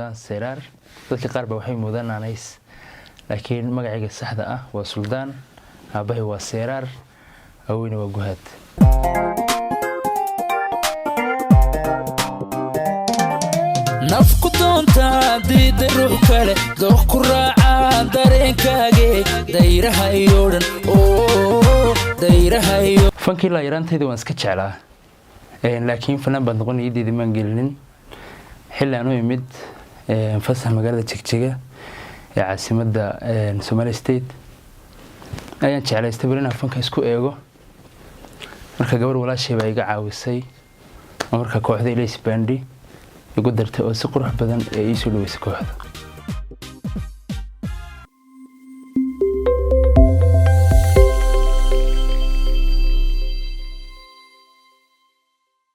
Suldaan Seyraar. Dadka qaar ba waxay moodaan naanays, laakiin magacayga saxda ah waa Suldaan. Aabbahay waa Seyraar, aweyna waa Guhaad. Naf ku doontaa diidda ruux kale, dooq ku raacaa dareenkaage, dayraha iyo dhan oo dayraha iyo. Fankii ilaa yaraantayda waan iska jeclaa, laakiin fanaan baad noqon niyadeyda maan gelinin. Xilli aan u imid fasax magaalada Jigjiga ee caasimadda Somali State ayaan jeclaystay bal inaan fanka isku eego. Marka gabar walaashay baa iga caawisay oo marka kooxda Ilays Bandi igu dartay oo si qurux badan ee iisoo dhaweysay kooxda.